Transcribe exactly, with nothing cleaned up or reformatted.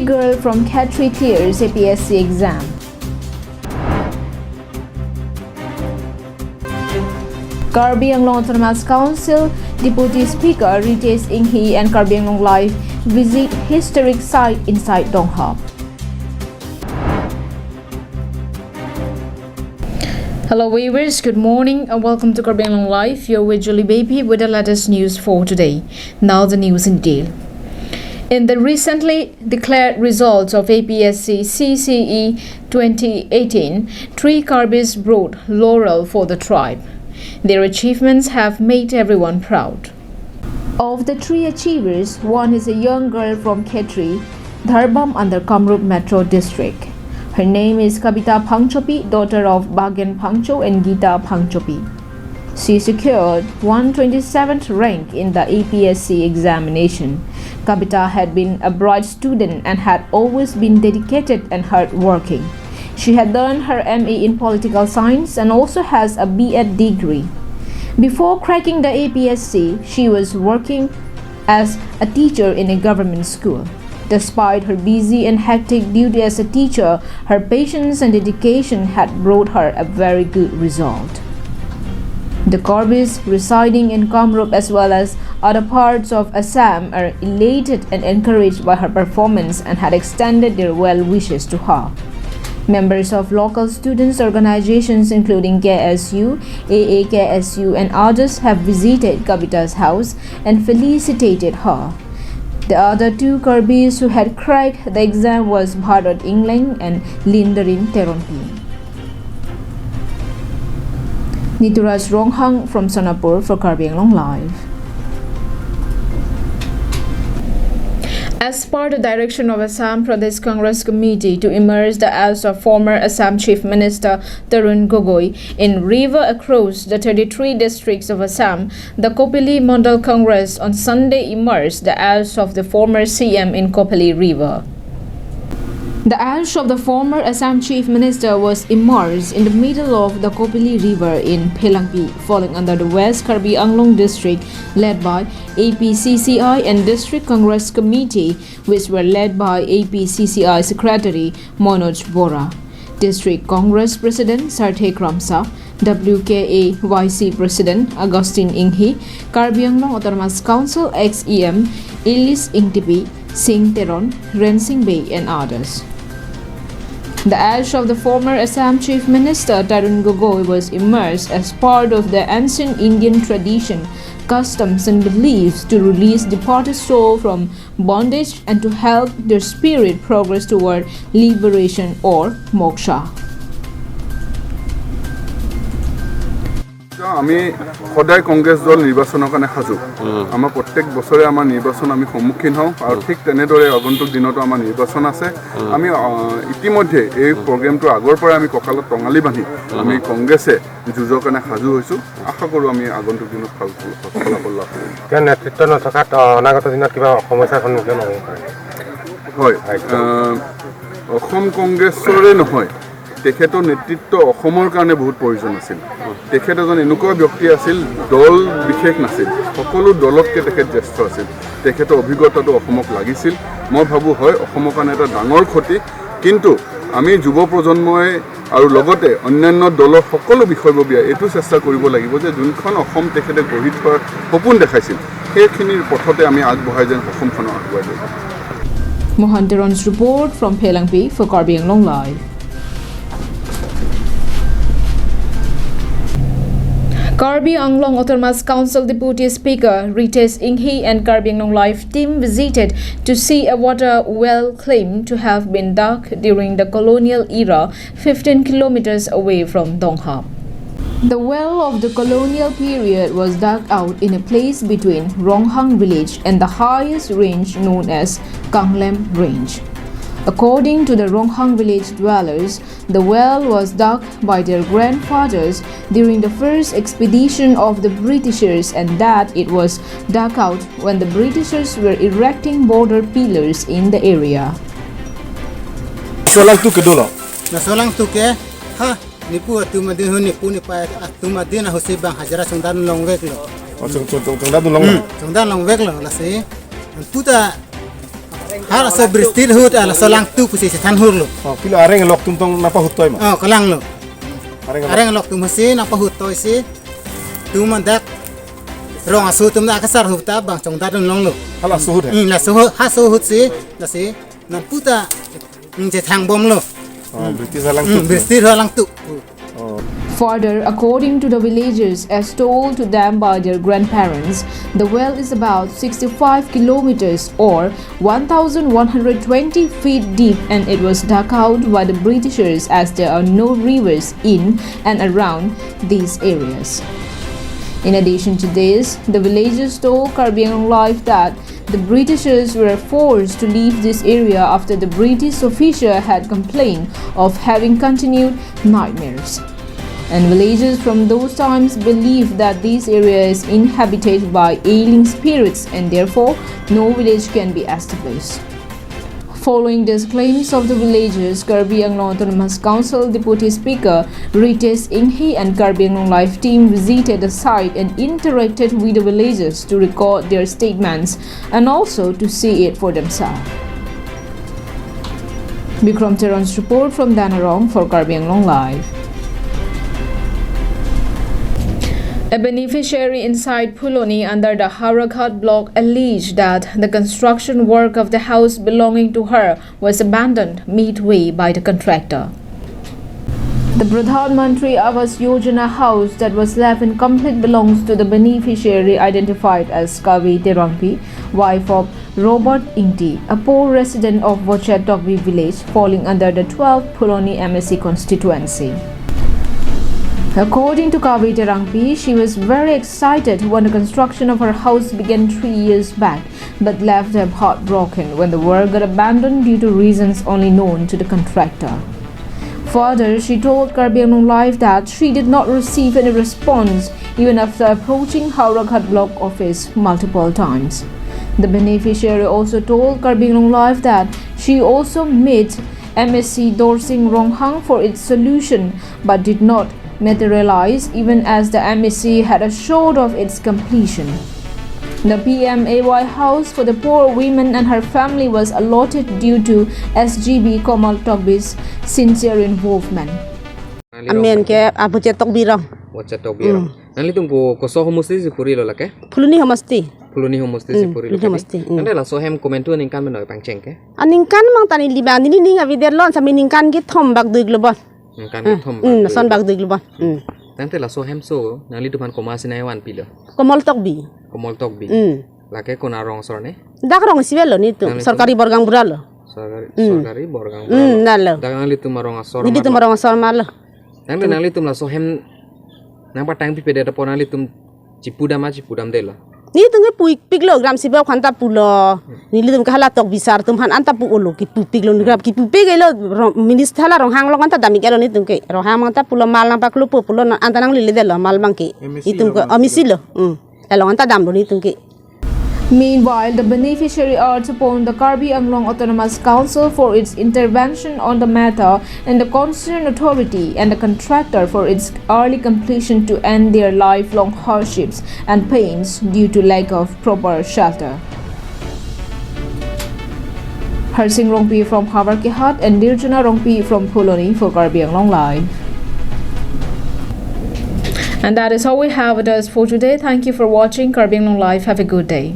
Girl from Khetri clears A P S C exam. Karbi Anglong Autonomous Council Deputy Speaker Ritesh Enghi and Karbi Anglong Live visit historic site inside Donghap. Hello viewers, good morning and welcome to Karbi Anglong Live. You're with Julie Baby with the latest news for today. Now the news in detail. In the recently declared results of A P S C C C E twenty eighteen, three Karbis brought laurel for the tribe. Their achievements have made everyone proud. Of the three achievers, one is a young girl from Khetri, Dharbam under Kamrup Metro District. Her name is Kavita Phangchopi, daughter of Bagen Phangcho and Gita Phangchopi. She secured one twenty-seventh rank in the A P S C examination. Kavita had been a bright student and had always been dedicated and hardworking. She had done her M A in political science and also has a B Ed degree. Before cracking the A P S C, she was working as a teacher in a government school. Despite her busy and hectic duty as a teacher, her patience and dedication had brought her a very good result. The Karbis residing in Kamrup as well as other parts of Assam are elated and encouraged by her performance and had extended their well wishes to her. Members of local students organizations including K S U, A A K S U and others have visited Kavita's house and felicitated her. The other two Karbis who had cracked the exam was Bharat Inglang and Lindarin Teronpi. Nituraj Ronghang from Sonapur for Karbi Anglong Live. As per the direction of Assam Pradesh Congress Committee to immerse the ash of former Assam Chief Minister Tarun Gogoi in river across the thirty-three districts of Assam, the Kopili Mandal Congress on Sunday immersed the ash of the former C M in Kopili River. The ash of the former Assam Chief Minister was immersed in the middle of the Kopili River in Phelangpi, falling under the West Karbi Anglong district, led by A P C C I and District Congress Committee, which were led by A P C C I Secretary Manoj Bora, District Congress President Sarthe Kramsa, W K A Y C President Augustine Enghi, Karbi Anglong Autonomous Council ex E M Ilis Ingtipi, Sing Teron, Rensing Bey and others. The ash of the former Assam Chief Minister Tarun Gogoi was immersed as part of the ancient Indian tradition, customs and beliefs to release departed soul from bondage and to help their spirit progress toward liberation or moksha. আমি সদায় কংগ্ৰেছ দল নিৰ্বাচনৰ কাৰণে সাজু। আমাৰ প্ৰত্যেক বছৰে আমাৰ নিৰ্বাচন আমি সন্মুখীন হওঁ আৰু ঠিক তেনেদৰে আগন্তুক দিনতো আমাৰ নিৰ্বাচন আছে। আমি আহ, ইতিমধ্যে এই প্ৰগ্ৰেমটো আগৰ পৰাই আমি কঁকালত টঙালি বান্ধি আমি কংগ্ৰেছে যুঁজৰ কাৰণে সাজু হৈছোঁ। আশা কৰোঁ আমি আগন্তুক দিনত ভাল ফল- ফলাফল লাভ কৰিম। তেওঁ নেতৃত্ব নথকাত অ, অনাগত দিনত কিবা সমস্যাৰ সন্মুখীন হ'ব পাৰে। হয়, আহ, অসম কংগ্ৰেছৰে নহয়, তেখেতৰ নেতৃত্ব অসমৰ কাৰণে বহুত প্ৰয়োজন আছিল। তেখেত এজন এনেকুৱা ব্যক্তি আছিল, দল বিশেষ নাছিল, সকলো দলতকৈ তেখেত জ্যেষ্ঠ আছিল। তেখেতৰ অভিজ্ঞতাটো অসমক লাগিছিল। মই ভাবোঁ হয় অসমৰ কাৰণে এটা ডাঙৰ ক্ষতি, কিন্তু আমি যুৱ প্ৰজন্মই আৰু লগতে অন্যান্য দলৰ সকলো বিষয়ববীয়াই এইটো চেষ্টা কৰিব লাগিব যে যোনখন অসম তেখেতে গঢ়ি থোৱাৰ সপোন দেখাইছিল, সেইখিনিৰ পথতে আমি আগবঢ়াই যেন অসমখনক আগুৱাই লৈ যাওঁ। Mohan Teron's report from Phelangpi for Karbi Anglong Live. Karbi Anglong Autonomous Council Deputy Speaker Ritesh Enghi and Karbi Anglong Live team visited to see a water well claimed to have been dug during the colonial era fifteen kilometers away from Donghap. The well of the colonial period was dug out in a place between Ronghang village and the highest range known as Kanglem Range. According to the Ronghang village dwellers, the well was dug by their grandfathers during the first expedition of the Britishers and that it was dug out when the Britishers were erecting border pillars in the area. Solang tu kedolo. Na solang tu ke ha nipu atum adin hu nipu nipa atum adin ahusi bang hajara sungdan longvek lo. Oh, sung sung sung sung dadu long. Sungdan longvek lo lasi. Anputa Halaso bridge ahut, ah, laso langtuk pusi chethan hurlo. Oh, pilo areng alok atum tong nangpahut toi ma? Oh, kalanglo. Areng alok. Areng alok atum si nangpahut toi si. Atum dak rong aso atum dak akesar ahut ta bang chongdat dunlonglo. Halaso ahut he? Hmm, laso ahut, halaso ahut si, lasi nangputa, hmm, chethang bomlo. Oh, bridge alangtuk. Hmm, bridge alangtuk. Oh. Further, according to the villagers, as told to them by their grandparents, the well is about sixty-five kilometers or one thousand one hundred twenty feet deep, and it was dug out by the Britishers as there are no rivers in and around these areas. In addition to this, the villagers told Karbi Anglong Live that the Britishers were forced to leave this area after the British officer had complained of having continued nightmares. And villagers from those times believed that this area is inhabited by ailing spirits and therefore no village can be established. Following these claims of the villagers, Karbi Anglong Autonomous Council Deputy Speaker Ritesh Enghi and Karbi Anglong Live team visited the site and interacted with the villagers to record their statements and also to see it for themselves. Bikram Teron's report from Danarong for Karbi Anglong Live. A beneficiary inside Phuloni under the Howraghat block alleged that the construction work of the house belonging to her was abandoned midway by the contractor. The Pradhan Mantri Awas Yojana house that was left incomplete belongs to the beneficiary identified as Kavi Terangpi, wife of Robert Ingti, a poor resident of Vocha Tokbi village, falling under the twelfth Phuloni M A C constituency. According to Kavi Terangpi, she was very excited when the construction of her house began three years back, but left her heartbroken when the work got abandoned due to reasons only known to the contractor. Further, she told Karbi Anglong Live that she did not receive any response even after approaching Howraghat block office multiple times. The beneficiary also told Karbi Anglong Live that she also met M A C Dorsing Ronghang for its solution but did not materialize even as the M A C had assured of its completion. The P M A Y house for the poor women and her family was allotted due to S G B Komal Tokbi's sincere involvement. Amen ke Abuche Tokbi rong. Vocha Tokbi rong. Nanglitum ko koso homosti si purilo lake? Phuloni homosti. Phuloni homosti si purilo lake. Phuloni homosti. Ante laso hem komantu aningkan meno pangcheng ke? Aningkan mang ta neli bang neli ning avi derlon sami ningkan kethom bak dui globon. Ningkan kethom bak dui. Hmm, son bak dui globon. Hmm. Tangte laso hemso nanglitum aphan komat si nangvanpilo? Komal Tokbi. Komal Tokbi. Hmm. Lake konat rong asor ne? Dak rong isi avelo nelitum. Nanglitum? Sorkari borgang bura lo. Sorkari, sorkari borgang bura lo. Hmm, dalo. Dak nanglitum arong asor ma lo. Nelitum arong asor ma lo. Tangte nanglitum laso hem nangpatangpipedet apot nanglitum chipudam ma chipudamdetlo? Nelitum ke puipiklo, gram sibok aphan ta pulo. Nelitum ke hala Tokbi sar atum aphan anta pu-olo, kipupiklo, gram kipupik elo, rong, minister hala Ronghang along anta dam-iklo nelitum ke. Ronghang anta pulo mal nangpaklupo pulo na anta nangliledetlo mal abang ke. M A C itum ke lo, M A C lo. Hmm. Along anta damlo nelitum ke. Meanwhile, the beneficiary urged upon the Karbi Anglong Autonomous Council for its intervention on the matter and the concerned authority and the contractor for its early completion to end their lifelong hardships and pains due to lack of proper shelter. Harsing Rongpi from Howraghat and Dirjana Rongpi from Phuloni for Karbi Anglong Live. And that is all we have with us for today. Thank you for watching Karbi Anglong Live. Have a good day.